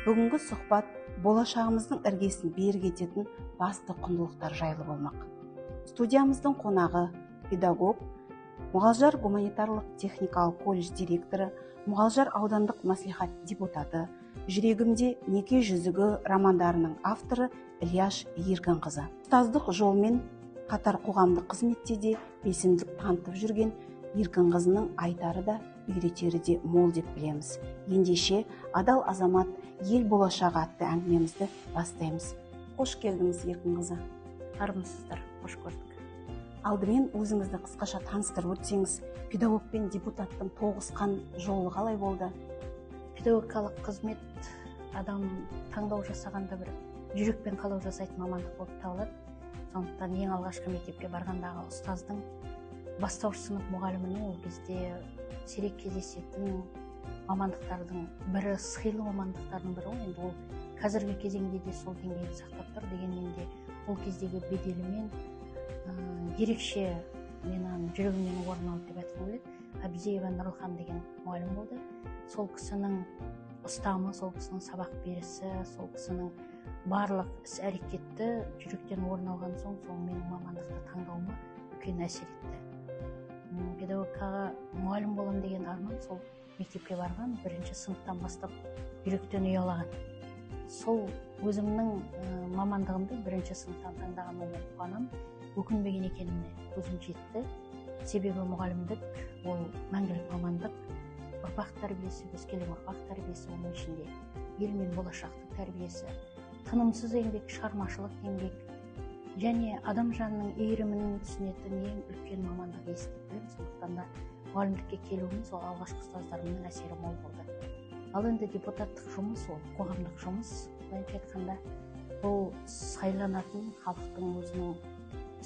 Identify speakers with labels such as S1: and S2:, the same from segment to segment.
S1: Бүгінгі сұхбат болашағымыздың іргесін берік ететін басты құндылықтар жайлы болмақ. Студиямыздың қонағы педагог, Мұғалжар гуманитарлық техникалық колледж директоры, Мұғалжар аудандық мәслихат депутаты, «Жүрегімде неке жүзігі» романдарының авторы Ілияш Еркінқызы. Ұстаздық жолмен қатар қоғамдық қызметте де белсенділік танытып жүрген Еркінқызының айтары да, үйретері де мол деп білеміз. Ендеше, «Адал азамат – ел болашағы» атты әңгімемізді бастаймыз. Қош келдіңіз, Еркінқызы!
S2: Армысыздар, қош көрдік!
S1: Алдымен өзіңізді қысқаша таныстырып өтсеңіз. Педагог пен депутаттың тоғысқан жолы қалай болды?
S2: Педагогикалық қызмет адам таңдау жасағанда бір жүрекпен қалау жасайтын мамандық болып табылады. Сондықтан ең алғашқы мектепке барғандағы ұстаздың, бастауыш сынып мұғалімінің, ол кезде сирек кездесетін мамандықтардың бірі, сыйлы мамандықтардың бірі ғой. Енді ол қазіргі кезеңде де сол деңгейді сақтап тұр. Дегенмен де ол кездегі беделімен ерекше менің жүрегімнен орын алды деп айтқым келеді. Абзиева Нұрлхан деген мұғалім болды. Сол кісінің ұстамы, сол кісінің сабақ берісі, сол кісінің барлық іс әрекеті жүректен орын алған соң, сол менің мамандықты таңдауыма үлкен әсер етті. Педагогикаға мұғалім боламын деген арман сол мектепке барған бірінші сыныптан бастап жүректен ұялаған. Сол өзімнің мамандығымды бірінші сыныптан таңдағаныма мен қуанамын, өкінбеген екеніме көзім жетті. Себебі мұғалімдік ол мәңгілік мамандық. Ұрпақ тәрбиесі, өскелең ұрпақ тәрбиесі, оның ішінде ел мен болашақтың тәрбиесі, тынымсыз еңбек, шығармашылық еңбек және адам жанының иірімін түсінетін ең үлкен мамандық иесі деп білемін. Сондықтан да мұғалімдікке келуім сол алғашқы ұстаздарымның әсері мол болды. Ал енді депутаттық жұмыс ол қоғамдық жұмыс. Былайынша айтқанда, бұл сайланатын халықтың өзінің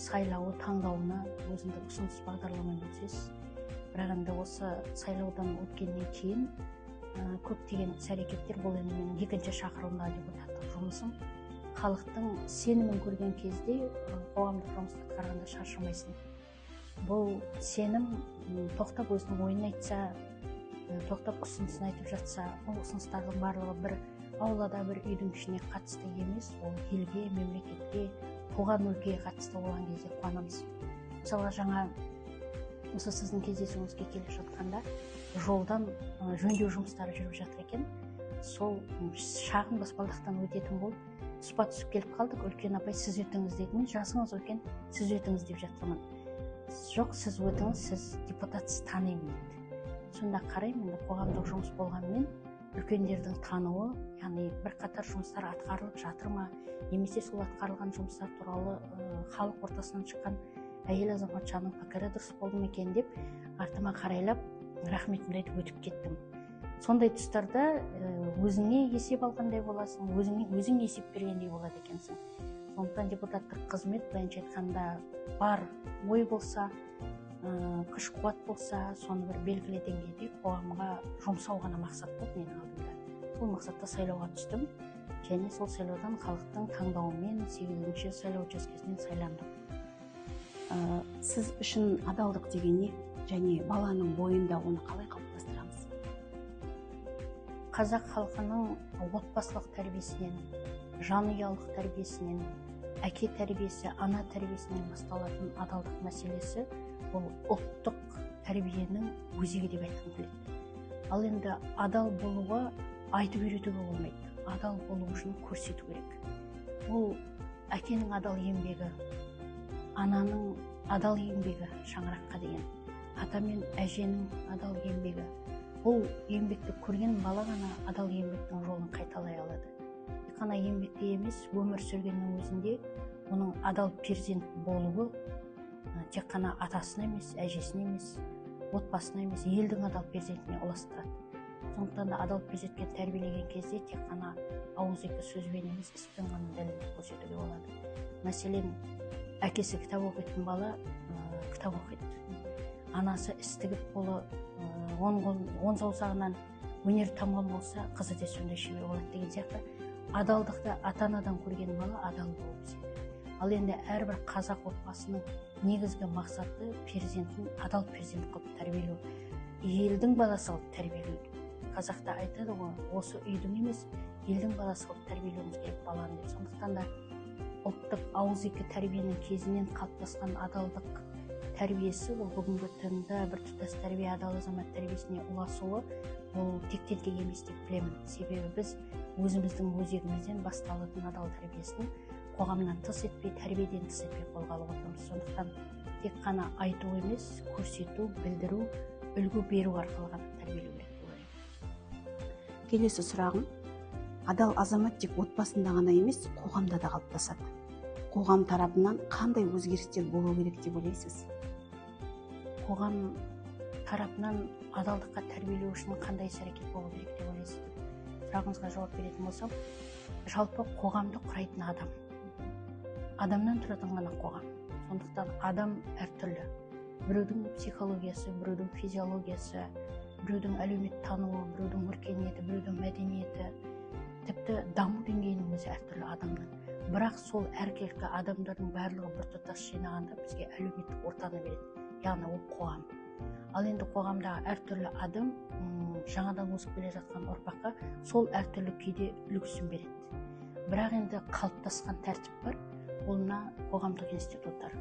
S2: сайлауы, таңдауына өзіндік ұсыныс, бағдарламамен өтесіз. Бірақ енді осы сайлаудан өткеннен кейін көптеген іс әрекеттер, бұл енді менің екінші шақырылымдағы депутаттық жұмысым, халықтың сенімін көрген кезде қоғамдық жұмысты атқарғанда шаршамайсың. Бұл сенім тоқтап өзінің ойын айтса, тоқтап ұсынысын айтып жатса, ол ұсыныстардың барлығы бір аулада, бір үйдің ішіне қатысты емес, ол елге, мемлекетке, туған өлкеге қатысты болған кезде қуанамыз. Мысалға, жаңа осы сіздің кездесуіңізге келе жатқанда жолдан жөндеу жұмыстары жүріп жатыр екен. Сол шағын баспалдақтан өтетін болып, тұспа түсіп келіп қалдық. Үлкен апай: «Сіз өтіңіз», – деді. Мен: «Жасыңыз үлкен, сіз өтіңіз», – деп жатырмын. «Жоқ, сіз өтіңіз, сіз депутатсыз, танимын», – дейді. Сонда қараймын, енді қоғамдық жұмыс болғанымен, үлкендердің тануы, яғни бірқатар жұмыстар атқарылып жатыр ма немесе сол атқарылған жұмыстар туралы халық ортасынан шыққан әйел азаматшаның пікірі дұрыс болды ма екен деп, артыма қарайлап, рахметімді айтып өтіп кеттім. Сондай тұстарда өзіңе есеп алғандай боласың, өзіңе өзің есеп бергендей болады екенсің. Сондықтан депутаттық қызмет, былайынша айтқанда, бар ой болса, күш қуат болса, соны бір белгілі деңгейде қоғамға жұмсау ғана мақсат болды менің алдымда. Сол мақсатта сайлауға түстім және сол сайлаудан халықтың таңдауымен сегізінші сайлау учаскесінен сайландым.
S1: Сіз үшін адалдық деген не және баланың бойында оны қалай қалыптастырамыз?
S2: Қазақ халқының отбасылық тәрбиесінен, жанұялық тәрбиесінен, әке тәрбиесі, ана тәрбиесінен басталатын адалдық мәселесі ол ұлттық тәрбиенің өзегі деп айтқым келеді. Ал енді адал болуға айтып үйретуге болмайды, адал болу үшін көрсету керек. Ол әкенің адал еңбегі, ананың адал еңбегі, шаңыраққа деген ата мен әженің адал еңбегі. Бұл еңбекті көрген бала ғана адал еңбектің жолын қайталай алады. Тек қана еңбекте емес, өмір сүргеннің өзінде оның адал перзент болуы тек қана атасына емес, әжесіне емес, отбасына емес, елдің адал перзентіне ұластырады. Сондықтан да адал перзентке тәрбиелеген кезде тек қана ауызекі сөзбен емес, іспен ғана дәлелдеп көрсетуге болады. Мәселен, әкесі кітап оқитын бала кітап оқиды, анасы іс тігіп, қолы он саусағынан өнер тамған болса, қызы да сондай шебер болады деген сияқты. Адалдықты ата анадан көрген бала адал болып өседі. Ал енді әрбір қазақ отбасының негізгі мақсаты перзентін адал перзент қылып тәрбиелеу, елдің баласы қылып тәрбиелеу. Қазақта айтады ғой, осы үйдің емес, Елдің баласы қылып тәрбиелеуіміз керек баланы деп. Сондықтан да ұлттық ауызекі тәрбиенің кезінен қалыптасқан адалдық тәрбиесі ол бүгінгі таңда біртұтас тәрбие, адал азамат тәрбиесіне ұласуы ол тектен тек емес деп білемін. Себебі біз өзіміздің өзегімізден басталатын адал тәрбиесін қоғамнан тыс етпей, тәрбиеден тыс етпей қолға алып отырмыз. Сондықтан тек қана айту емес, көрсету, білдіру, үлгі беру арқылы ғана тәрбиелеу керек деп ойлаймын.
S1: Келесі сұрағым: адал азамат тек отбасында ғана емес, қоғамда да қалыптасады. Қоғам тарапынан қандай өзгерістер болу керек деп ойлайсыз?
S2: Қоғам тарапынан адалдыққа тәрбиелеу үшін қандай іс әрекет болу керек деп ойлайсыз деп сұрағыңызға жауап беретін болсам, жалпы қоғамды құрайтын адам, адамнан тұратын ғана қоғам. Сондықтан адам әртүрлі, біреудің психологиясы, біреудің физиологиясы, біреудің әлеумет тануы, біреудің өркениеті, біреудің мәдениеті, тіпті даму деңгейінің өзі әртүрлі адамның. Бірақ сол әркелкі адамдардың барлығы біртұтас жинағанда бізге әлеуметтік ортаны береді, яғни ол қоғам. Ал енді қоғамдағы әртүрлі адам жаңадан өсіп келе жатқан ұрпаққа сол әртүрлі күйде үлгісін береді. Бірақ енді қалыптасқан тәртіп бар, ол мына қоғамдық институттар,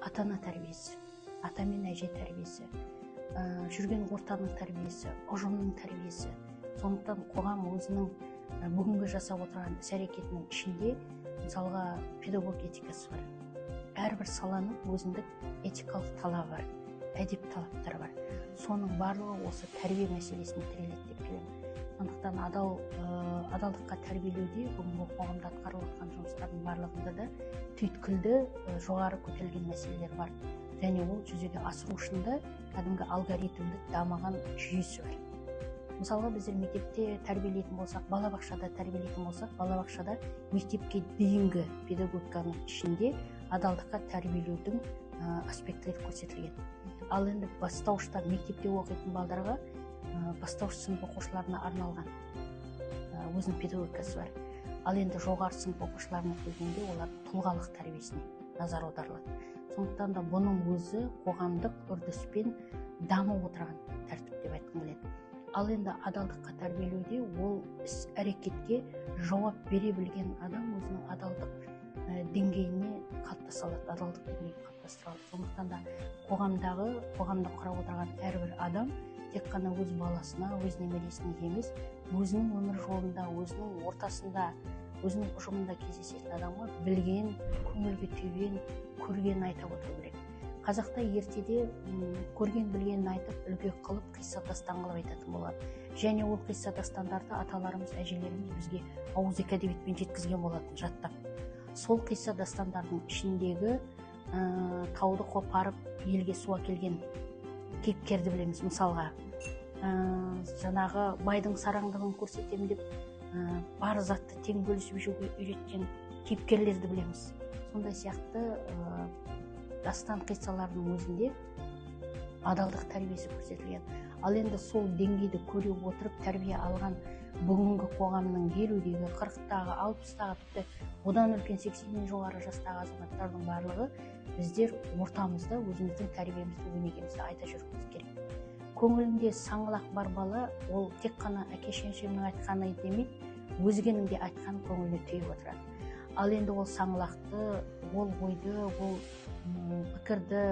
S2: ата-ана тәрбиесі, ата мен әже тәрбиесі, жүрген ортаның тәрбиесі, ұжымның тәрбиесі. Сондықтан қоғам өзінің бүгінгі жасап отырған іс әрекетінің ішінде мысалға педагог этикасы бар. Әрбір саланың өзіндік этикалық талабы бар, әдеп талаптары бар. Соның барлығы осы тәрбие мәселесіне тіреледі деп білемін. Сондықтан адалдыққа тәрбиелеуде бүгінгі қоғамда атқарылып жатқан жұмыстардың барлығында да түйткілді жоғары көтерілген мәселелер бар. Және ол жүзеге асыру үшін де кәдімгі алгоритмді дамыған жүйесі бар. Мысалға біздер мектепте тәрбиелейтін болсақ, балабақшада тәрбиелейтін болсақ, балабақшада мектепке дейінгі педагогиканың ішінде адалдыққа тәрбиелеудің аспектілері көрсетілген. Ал енді бастауышта мектепте оқитын балдарға, бастауыш сынып оқушыларына арналған өзінің педагогикасы бар. Ал енді жоғары сынып оқушыларына келгенде олар тұлғалық тәрбиесіне назар аударылады. Сондықтан да бұның өзі қоғамдық үрдіспен дамып отырған тәртіп деп айтқым келеді. Ал енді адалдыққа тәрбиелеуде ол іс әрекетке жауап бере білген адам өзінің адалдық деңгейіне қалыптаса алады, адалдық деңгейін қалыптастыра алады. Сондықтан да қоғамдағы, қоғамды құрап отырған әрбір адам тек қана өз баласына, өз немересіне емес, өзінің өмір жолында, өзінің ортасында, өзінің ұжымында кездесетін адамға білген, көңілге түйген, көргенін айта отыру керек. Қазақта ертеде көрген білгенін айтып, үлгі қылып, қисса дастан қылып айтатын болған. Және ол қисса дастандарды аталарымыз, әжелеріміз бізге ауызекі әдебиетпен жеткізген болатын, жаттап. Сол қисса дастандардың ішіндегі тауды қопарып елге су әкелген кейіпкерді білеміз. Мысалға, жаңағы байдың сараңдығын көрсетемін деп бар затты тең бөлісіп жеуге үйреткен кейіпкерлерді білеміз. Сондай сияқты дастан қиссаларының өзінде адалдық тәрбиесі көрсетілген. Ал енді сол деңгейді көре отырып тәрбие алған бүгінгі қоғамның 50-дегі, 40-тағы, 60-тағы, тіпті одан үлкен 80-нен жоғары жастағы азаматтардың барлығы біздер ортамызда өзіміздің тәрбиемізді, өнегемізді айта жүруіміз керек. Көңілінде саңлақ бар бала ол тек қана әке шешемнің айтқаны демейді, өзгенің де айтқанын көңіліне түйіп отырады. Ал енді ол саңлақты, ол ойды, ол пікірді,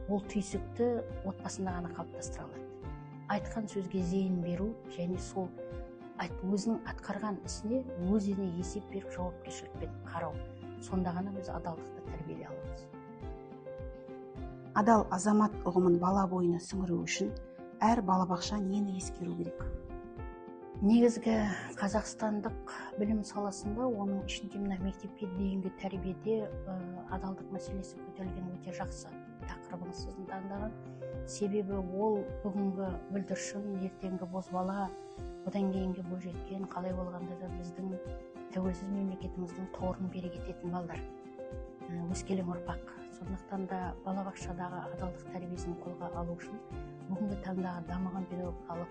S2: ол түйсікті отбасында ғана қалыптастыра алады. Айтқан сөзге зейін беру және сол өзінің атқарған ісіне өзіне есеп беріп жауапкершілікпен қарау. Сонда ғана біз адалдықты тәрбиелей аламыз.
S1: Адал азамат ұғымын бала бойына сіңіру үшін әр балабақша нені ескеру керек?
S2: Негізгі қазақстандық білім саласында, оның ішінде мына мектепке дейінгі тәрбиеде адалдық мәселесі көтерілген өте жақсы тақырыбыңыз сіздің таңдаған. Себебі ол бүгінгі бүлдіршін, ертеңгі бозбала, одан кейінгі бойжеткен, қалай болғанда да біздің тәуелсіз мемлекетіміздің тұғырын берік ететін балдар, өскелең ұрпақ. Сондықтан да балабақшадағы адалдық тәрбиесін қолға алу үшін бүгінгі таңдағы дамыған педагогикалық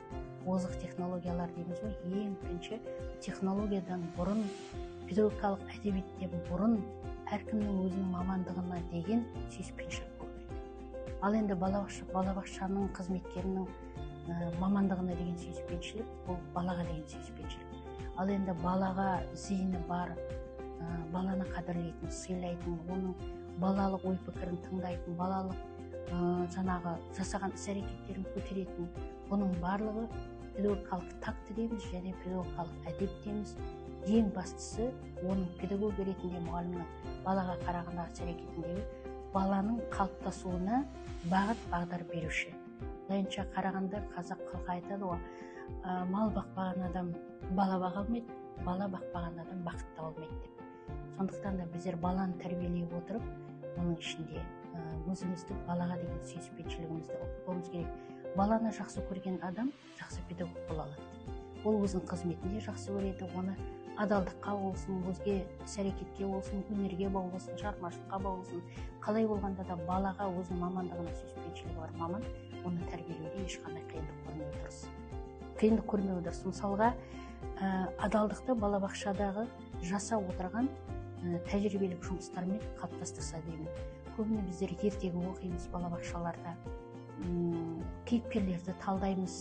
S2: озық технологиялар дейміз ғой, ең бірінші технологиядан бұрын, педагогикалық әдебиеттен бұрын әркімнің өзінің мамандығына деген сүйіспеншілік болу керек. Ал енді балабақшаның қызметкерінің мамандығына деген сүйіспеншілік, бұл балаға деген сүйіспеншілік. Ал енді балаға зейіні бар, баланы қадірлейтін, сыйлайтын, оның балалық ой пікірін тыңдайтын, балалық жаңағы жасаған іс әрекеттерін көтеретін, бұның барлығы педагогикалық такт дейміз және педагогикалық әдеп дейміз. Ең бастысы оның педагог ретінде мұғалімнің балаға қарағандағы іс әрекетіндегі баланың қалыптасуына бағыт бағдар беруші. Былайынша қарағанда қазақ халқы айтады ғой, мал бақпаған адам бала баға алмайды, бала бақпаған адам бақыт таба алмайды деп. Сондықтан да біздер баланы тәрбиелей отырып, оның ішінде өзіміздің балаға деген сүйіспеншілігімізді ұмытпауымыз керек. Баланы жақсы көрген адам жақсы педагог бола алады. Ол өзінің қызметінде жақсы көреді, оны адалдыққа болсын, өзге іс әрекетке болсын, өнерге болсын, шығармашылыққа болсын, қалай болғанда да балаға өзінің мамандығына сүйіспеншілігі бар маман оны тәрбиелеуде ешқандай қиындық көрмеуі дұрыс. Қиындық көрмеуі дұрыс. Мысалға, адалдықты балабақшадағы жасап отырған тәжірибелік жұмыстармен қалыптастырса деймін. Көбіне біздер ертегі оқимыз балабақшаларда, кейіпкерлерді талдаймыз,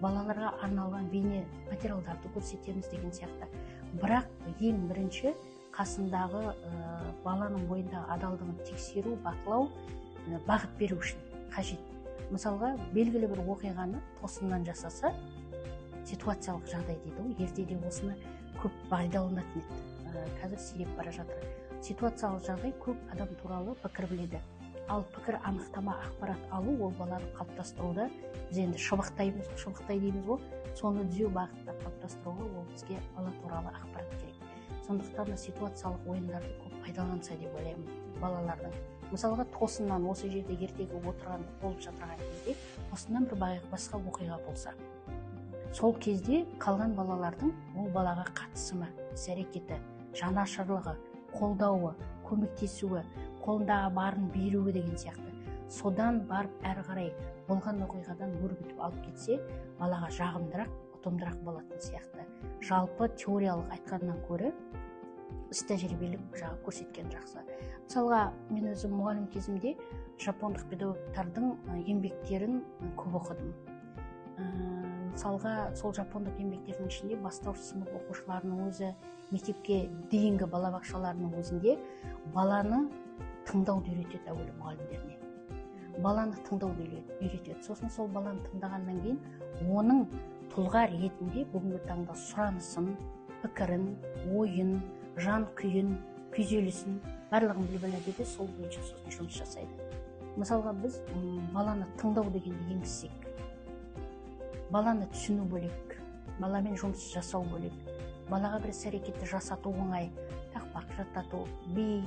S2: балаларға арналған бейне материалдарды көрсетеміз деген сияқты. Бірақ ең бірінші қасындағы баланың бойындағы адалдығын тексеру, бақылау, бағыт беру үшін қажет. Мысалға, белгілі бір оқиғаны тосыннан жасаса, ситуациялық жағдай дейді ғой, ертеде осыны көп пайдаланатын еді, қазір сиреп бара жатыр. Ситуациялық жағдай көп адам туралы пікір біледі. Ал пікір анықтама, ақпарат алу ол баланы қалыптастыруда, біз енді шыбықтай дейміз ғой, соны түзеу бағытта қалыптастыруға ол бізге бала туралы ақпарат керек. Сондықтан да ситуациялық ойындарды көп пайдаланса деп ойлаймын балалардың. Мысалға, тосыннан осы жерде ертегі отырған болып жатырған кезде тосыннан бір басқа оқиға болса, сол кезде қалған балалардың ол балаға қатысымы, іс әрекеті, жанашырлығы, қолдауы, көмектесуі, қолындағы барын беруі деген сияқты. Содан барып әрі қарай болған оқиғадан өрбітіп алып кетсе, балаға жағымдырақ, ұтымдырақ болатын сияқты. Жалпы теориялық айтқаннан көрі іс тәжірибелік жағы көрсеткен жақсы. Мысалға, мен өзім мұғалім кезімде жапондық педагогтардың еңбектерін көп оқыдым. Мысалға, сол жапондық еңбектердің ішінде бастауыш сынып оқушыларының өзі, мектепке дейінгі балабақшаларының өзінде баланы тыңдауды үйретеді әуелі мұғалімдеріне. Баланы тыңдауды үйретеді. Сосын сол баланы тыңдағаннан кейін оның тұлға ретінде бүгінгі таңда сұранысын, пікірін, ойын, жан күйін, күйзелісін барлығын біліп алады де, сол бойынша сосын жұмыс жасайды. Мысалға, біз баланы тыңдау дегенді енгізсек, баланы түсіну бөлек, баламен жұмыс жасау бөлек, балаға бір іс әрекетті жасату оңай, тақпақ жаттату, би,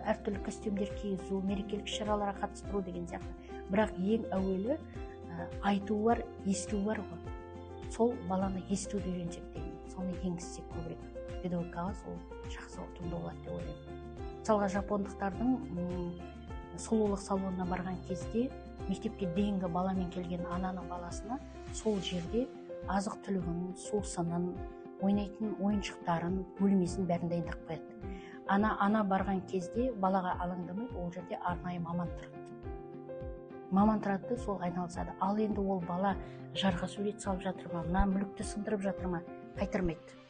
S2: әртүрлі костюмдер кигізу, мерекелік шараларға қатыстыру деген сияқты. Бірақ ең әуелі айту бар, есту бар ғой. Сол баланы естуді үйренсек деймін, соны енгізсек көбірек педагогикаға, сол жақсы ұтымды болады деп ойлаймын. Мысалға, жапондықтардың сұлулық салонына барған кезде мектепке дейінгі баламен келген ананың баласына сол жерде азық-түлігін, сусынын, ойнайтын ойыншықтарын, бөлмесін бәрін дайындап қояды. Ана барған кезде балаға алаңдамайды, ол жерде арнайы маман тұрады. Маман тұрады, сол айналысады. Ал енді ол бала жарға сурет салып жатыр ма, мына мүлікті сындырып жатыр ма, қайтармайды.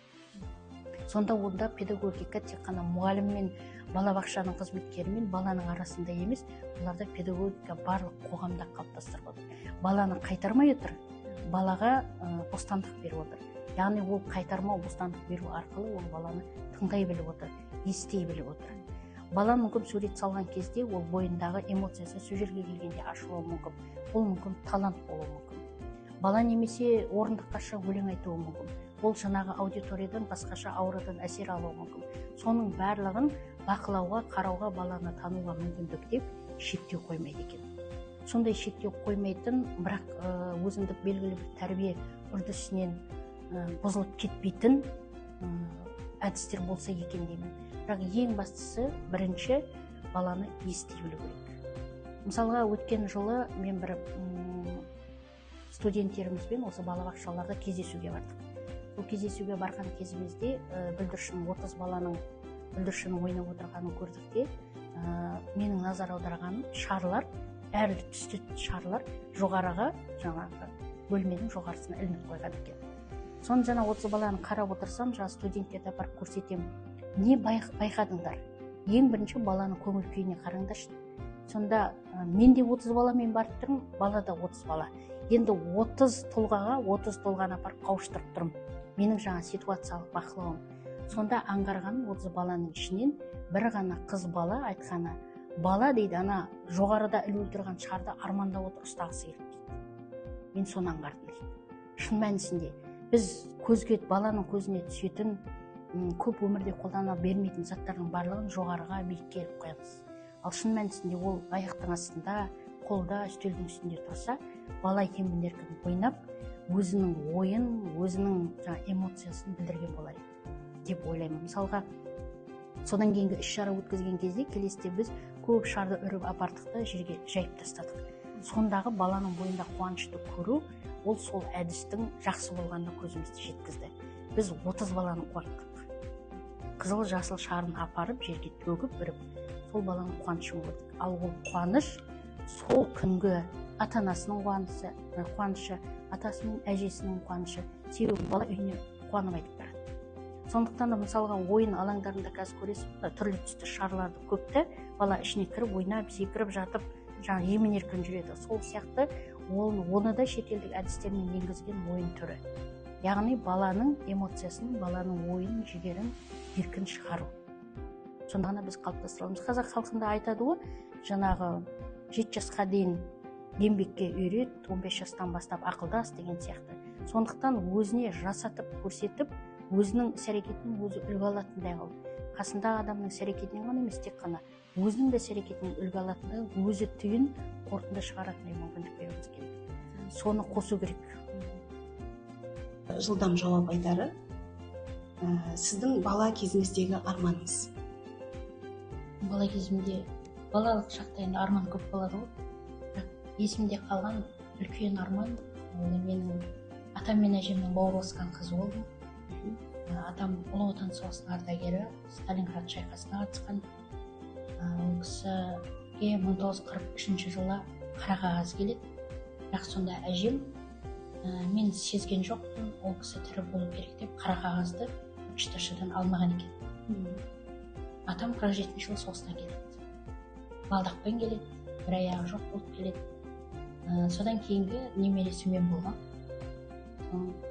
S2: Сонда онда педагогика тек қана мұғалім мен балабақшаның қызметкері мен баланың арасында емес, оларда педагогика барлық қоғамда қалыптастырып отыр. Баланы қайтармай отыр, балаға бостандық беріп отыр. Яғни ол қайтармау, бостандық беру арқылы ол баланы тыңдай біліп отыр, ести біліп отыр. Бала мүмкін сурет салған кезде ол бойындағы эмоциясы сол жерге келгенде ашылуы мүмкін, ол мүмкін талант болуы мүмкін. Бала немесе орындыққа шығып өлең айтуы мүмкін, ол жаңағы аудиториядан басқаша аурадан әсер алуы мүмкін. Соның барлығын бақылауға, қарауға, баланы тануға мүмкіндік деп шектеу қоймайды екен. Сондай шектеу қоймайтын, бірақ өзіндік белгілі бір тәрбие үрдісінен бұзылып кетпейтін әдістер болса екен деймін. Бірақ ең бастысы, бірінші баланы ести білу керек. Мысалға, өткен жылы мен бір студенттерімізбен осы балабақшаларда кездесуге бардық. Бұл кездесуге барған кезімізде бүлдіршін 30 баланың бүлдіршіннің ойнап отырғанын көрдік те, менің назар аударғаным шарлар, әр түсті шарлар жоғарыға, жаңағы бөлменің жоғарысына ілініп қойған екен. Соны жаңа 30 баланы қарап отырсам, жаңа студенттерді апарып көрсетемін. Не байқадыңдар? Ең бірінші баланың көңіл күйіне қараңдаршы. Сонда мен де 30 баламен барып тұрмын, бала да 30 бала. Енді 30 тұлғаға 30 тұлғаны апарып қауыштырып тұрмын. Менің жаңа ситуациялық бақылауым. Сонда аңғарғаным, 30 баланың ішінен бір ғана қыз бала айтқаны, бала дейді, ана жоғарыда ілулі тұрған шарды армандап отыр, ұстағысы келді дейді. Мен соны аңғардым дейді. Шын мәнісінде біз көзге, баланың көзіне түсетін, көп өмірде қолдана бермейтін заттардың барлығын жоғарыға, биікке іліп қоямыз. Ал шын мәнісінде ол аяқтың астында, қолда, үстелдің үстінде тұрса, бала емін-еркін ойнап, өзінің ойын, өзінің жаңа эмоциясын білдірген болар еді деп ойлаймын. Мысалға, содан кейінгі іс-шара өткізген кезде келесіде біз көп шарды үріп апардық та жерге жайып тастадық. Сондағы баланың бойында қуанышты көру, ол сол әдістің жақсы болғанына көзімізді жеткізді. Біз 30 баланы қуанттық. Қызыл жасыл шарын апарып жерге төгіп үріп, сол баланың қуанышын көрдік. Ал ол қуаныш сол күнгі ата-анасының қуанышы, атасы мен әжесінің қуанышы. Себебі бала үйіне қуанып айтып барады. Сондықтан да мысалға ойын алаңдарында қазір көресіз, түрлі түсті шарларды көпті, бала ішіне кіріп ойнап, секіріп жатып, жаңа емін-еркін жүреді. Сол сияқты оны да шетелдік әдістермен енгізген ойын түрі. Яғни баланың эмоциясын, баланың ойын, жігерін еркін шығару. Сонда ғана біз қалыптастыра аламыз. Қазақ халқында айтады ғой, жаңағы 7 жасқа дейін еңбекке үйрет, 15 жастан бастап ақылдас деген сияқты. Сондықтан өзіне жасатып, көрсетіп, өзінің іс-әрекетінен өзі үлгі алатындай қылып, қасындағы адамның іс-әрекетінен ғана емес, тек қана өзінің де іс-әрекетінен үлгі алатындай, өзі түйін қорытынды шығаратындай мүмкіндік беруіміз керек. Соны қосу керек.
S1: Жылдам жауап айтары, сіздің бала кезіңіздегі арманыңыз?
S2: Бала кезімде, балалық шақта енді арман көп болады ғой. Бірақ есімде қалған үлкен арман, ол менің атам мен әжемнің бауыр басқан қызы болдым. Атам Ұлы Отан соғысының ардагері, Сталинград шайқасына қатысқан. Ол кісіге 1943 жылы қара қағаз келеді. Бірақ сонда әжем, мен сезген жоқпын, ол кісі тірі болу керек деп қара қағазды почташыдан алмаған екен. Атам 47 жылы соғыстан келеді. Балдақпен келеді, бір аяғы жоқ болып келеді. Содан кейінгі немересі мен болған.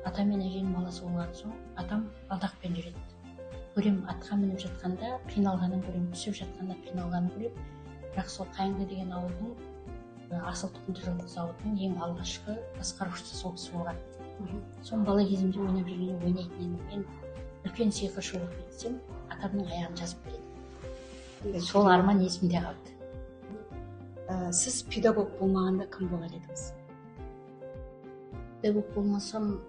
S2: Атам мен әженің баласы болған соң, атам балдақпен жүреді. Көрем, атқа мініп жатқанда қиналғанын көрем, түсіп жатқанда қиналғанын көрем. Бірақ сол Қайыңды деген ауылдың асыл тұқымды жылқы зауытының ең алғашқы басқарушысы сол кісі болған. Соны бала кезімде ойнап жүргенде ойнайтын едім. Мен үлкен сиқыршы болып кетсем, атамның аяғын жазып береді. Сол арман есімде қалды.
S1: Сіз педагог болмағанда кім болар едіңіз?
S2: Педагог болмасам,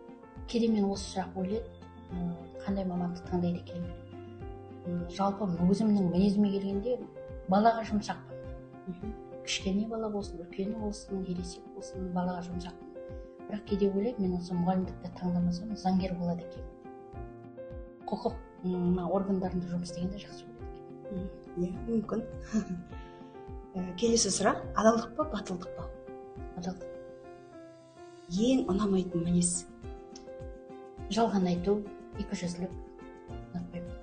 S2: кейде мен осы сұрақ ойлайды, қандай мамандық таңдайды екенмін. Жалпы өзімнің мінезіме келгенде балаға жұмсақпын. Кішкене бала болсын, үлкені болсын, ересек болсын, балаға жұмсақпын. Бірақ кейде ойлаймын, мен осы мұғалімдікті таңдамасам, заңгер болады екенмін. Құқық органдарында жұмыс істегенде жақсы болады екен.
S1: Иә, мүмкін. Келесі сұрақ, адалдық па, батылдық па?
S2: Адалдық.
S1: Ең ұнамайтын мінез?
S2: Жалған айту, екіжүзділік ұнатпаймын.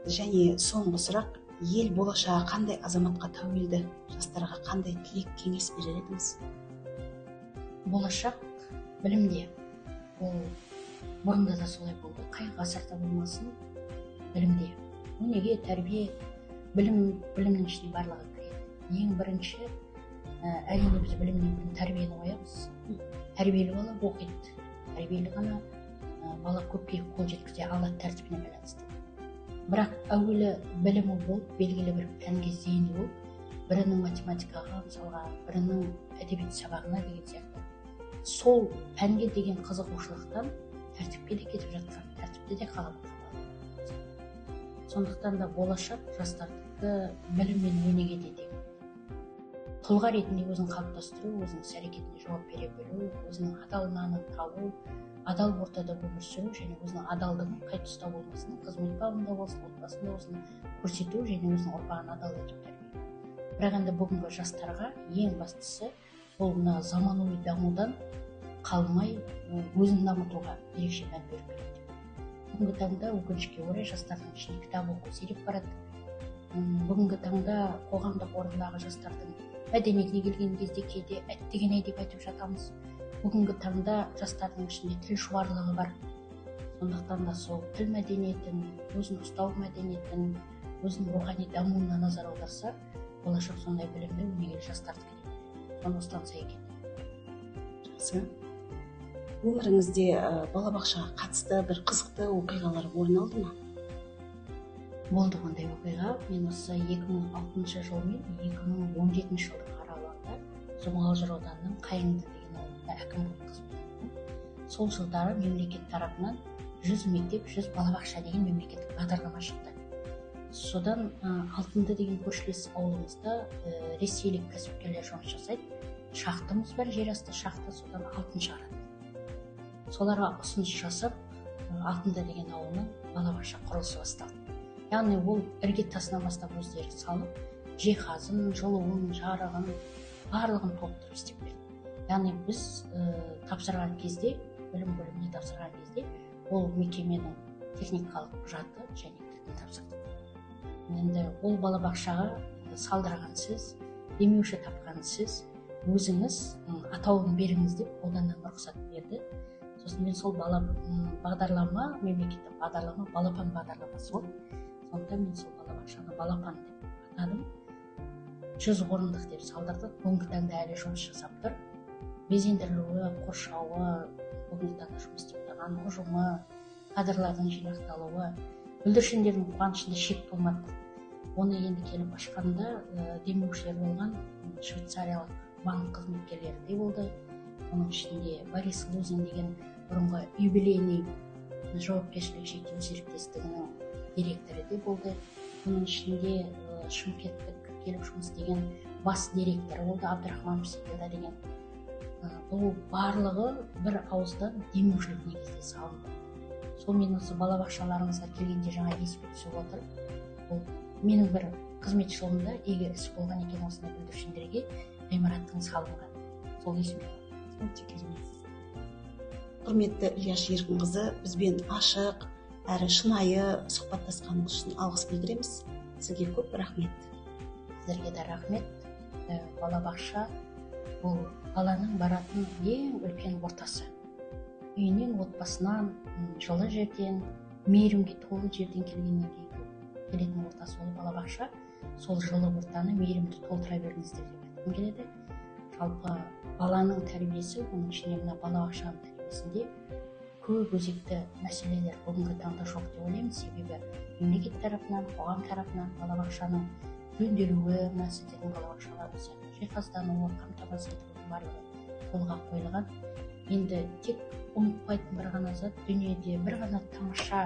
S1: Және соңғы сұрақ, ел болашағы қандай азаматқа тәуелді? Жастарға қандай тілек, кеңес берер едіңіз?
S2: Болашақ білімде. Ол бұрында да солай болды. Қай ғасырда болмасын, білімде. Өнеге, тәрбие, білім, білімнің ішіне барлығы кіреді. Ең бірінші, әрине біз білімнен бұрын тәрбиені қоямыз. Тәрбиелі бала оқиды. Тәрбиелі ғана бала көпке қол жеткізе алады тәртібіне байланысты. Бірақ әуелі білімі болып, белгілі бір пәнге зейіні болып, бірінің математикаға, мысалға, бірінің әдебиет сабағына деген сияқты. Сол пәнге деген қызығушылықтан тәртіпке де кетіп жатқан, тәртіпте де қалып жатқан. Сондықтан да болашақ жастардікі білім мен өнеге де тең. Тұлға ретінде өзін қалыптастыру, өзінің іс-әрекетіне жауап бере білу, өзінің адал нанын табу, адал ортада өмір сүру және өзінің адалдығын қай тұста болмасын, қызмет бабында болсын, отбасында болсын көрсету және өзінің ұрпағын адал етіп тәрбиелеу. Бірақ енді бүгінгі жастарға ең бастысы ол мына заманауи дамудан қалмай өзін дамытуға ерекше мән беру керек деп. Бүгінгі таңда өкінішке орай жастардың ішінде кітап оқу сиреп барады. Бүгінгі таңда қоғамдық орындағы жастардың мәдениетіне келген кезде кейде әттеген-ай деп айтып жатамыз. Бүгінгі таңда жастардың ішінде тіл шұбарлығы бар. Сондықтан да сол тіл мәдениетін, өзін ұстау мәдениетін, өзінің рухани дамуына назар аударса, болашақ сондай білімді, өнегелі жастарды келеді. Соны ұстанса екен.
S1: Жақсы. Өміріңізде балабақшаға қатысты бір қызықты оқиғалар орын алды ма?
S2: Болды ондай оқиға. Мен осы 2006 жыл мен 2017 жылдың аралығында Мұғалжар ауданының Қайыңды деген ауылында әкім болып қызмет еттім. Сол жылдары мемлекет тарапынан 100 мектеп, 100 балабақша деген мемлекеттік бағдарлама шықты. Содан Алтынды деген көршілес ауылымызда ресейлік кәсіпкерлер жұмыс жасайды. Шахтамыз бар, жерасты шахта, содан алтын шығарады. Соларға ұсыныс жасап, Алтынды деген ауылының балабақша құрылысы басталды. Яғни ол іргетасынан бастап өздері салып, жиһазын, жылуын, жарығын, барлығын толықтырып істеп берді. Яғни біз тапсырған кезде, білім бөліміне тапсырған кезде, ол мекеменің техникалық құжаты және кілтін тапсырдық. Енді ол балабақшаға салдырған сіз, демеуші тапқан сіз, өзіңіз атауын беріңіз деп ауданнан рұқсат берді. Сосын мен сол бағдарлама, мемлекеттік бағдарлама, балапан бағдарламасы болды. Сондықтан мен сол балабақшаны балапан деп атадым. 100 орындық деп салдырдық. Бүгінгі таңда әлі жұмыс жасап тұр. Безендірілуі, қоршауы, бүгінгі таңда жұмыс істеп тұрған ұжымы, кадрлардың жинақталуы, бүлдіршіндердің қуанышында шек болмады. Оны енді келіп ашқанда демеушілер болған швейцариялық банк қызметкерлері де болды. Оның ішінде Борис Лузин деген бұрынғы юбилейный жауапкершілігі шектеулі серіктестігінің директоры де болды. Оның ішінде шымкенттік келіп жұмыс істеген бас директоры болды, Абдрахман Психилда деген. Бұл барлығы бір ауыздан демеушілік негізде салынды. Сол мен осы балабақшаларыңызға келгенде жаңа есіме түсіп отыр. Бұл менің бір қызмет жолымда игі іс болған екен, осындай бүлдіршіндерге ғимараттың салынған. Сол есіме.
S1: Өте керемет. Құрметті Ілияш Еркінқызы, бізбен ашық әрі шынайы сұхбаттасқаныңыз үшін алғыс білдіреміз. Сізге көп рахмет.
S2: Сіздерге де рахмет. Балабақша бұл баланың баратын ең үлкен ортасы. Үйінен, отбасынан, жылы жерден, мейірімге толы жерден келгеннен кейін келетін ортасы ол балабақша. Сол жылы ортаны, мейірімді толтыра беріңіздер деп айтқым келеді. Жалпы баланың тәрбиесі, оның ішінде мына балабақшаның тәрбиесінде көп өзекті мәселелер бүгінгі таңда жоқ деп ойлаймын. Себебі мемлекет тарапынан, қоғам тарапынан балабақшаның жөнделуі, мына сіздердің балабақшаларыңыз сияқты жиһаздануы, қамтамасыз етілуі барлығы қолға қойылған. Енді тек ұмытпайтын бір ғана зат, дүниеде бір ғана тамаша,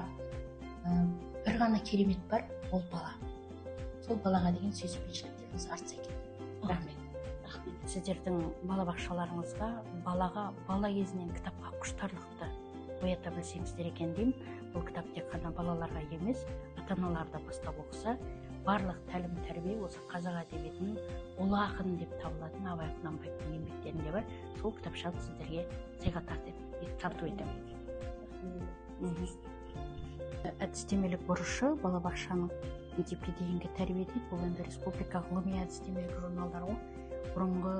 S2: бір ғана керемет бар, ол бала. Сол балаға деген сүйіспеншіліктеріңіз артса екен. Рахмет. Рахмет. Сіздердің балабақшаларыңызға балаға бала кезінен кітапқа құштарлықты оята білсеңіздер екен деймін. Бұл кітап тек қана балаларға емес, ата-аналар да бастап оқыса, барлық тәлім тәрбие осы қазақ әдебиетінің ұлы ақыны деп табылатын Абай Құнанбаевтың еңбектерінде бар. Сол кітапшаны сіздерге сыйға тарту етемін. Әдістемелік бұрышы балабақшаның мектепке дейінгі тәрбие дейді. Бұл енді республика ғылыми әдістемелік журналдар ғой. Бұрынғы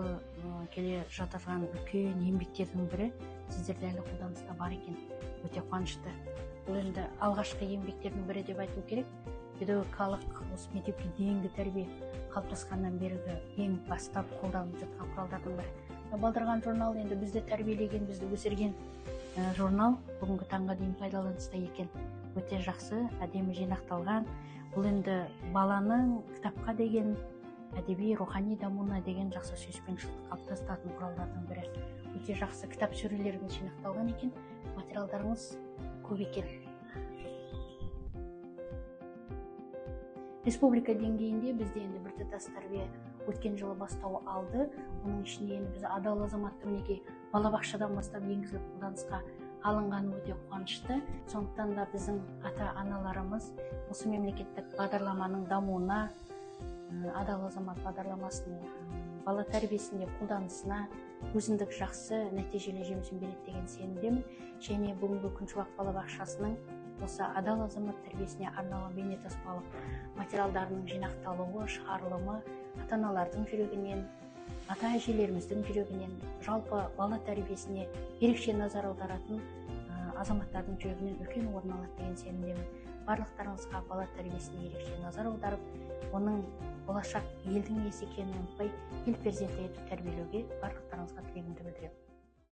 S2: келе жатырған үлкен еңбектердің бірі сіздерде әлі қолданыста бар екен. Өте қуанышты. Бұл енді алғашқы еңбектердің бірі деп айту керек. Педагогикалық осы мектепке дейінгі тәрбие қалыптасқаннан бергі ең бастап қолданылып жатқан құралдардың бірі. Балдырған журнал енді бізді тәрбиелеген, бізді өсірген журнал бүгінгі таңға дейін пайдаланыста екен. Өте жақсы, әдемі жинақталған. Бұл енді баланың кітапқа деген әдеби, рухани дамуына деген жақсы сүйіспеншілікті қалыптастыратын құралдардың бірі. Өте жақсы кітап сөрелеріңіз жинақталған екен, материалдарыңыз көп екен. Республика деңгейінде бізде енді біртұтас тәрбие өткен жылы бастау алды. Оның ішінде енді біз адал азаматты мінекей балабақшадан бастап енгізіліп қолданысқа алынғаны өте қуанышты. Сондықтан да біздің ата-аналарымыз осы мемлекеттік бағдарламаның дамуына, адал азамат бағдарламасының бала тәрбиесінде қолданысына өзіндік жақсы нәтижелі жемісін береді деген сенімдемін. Және бүгінгі Күншуақ балабақшасының осы адал азамат тәрбиесіне арналған бейнетаспалық материалдарының жинақталуы, шығарылымы ата-аналардың жүрегінен, ата әжелеріміздің жүрегінен, жалпы бала тәрбиесіне ерекше назар аударатын азаматтардың жүрегінен үлкен орын алады деген сенімдемін. Барлықтарыңызға бала тәрбиесіне ерекше назар аударып, оның болашақ елдің иесі екенін ұмытпай, ел перзенті етіп тәрбиелеуге барлықтарыңызға тілегімді білдіремін.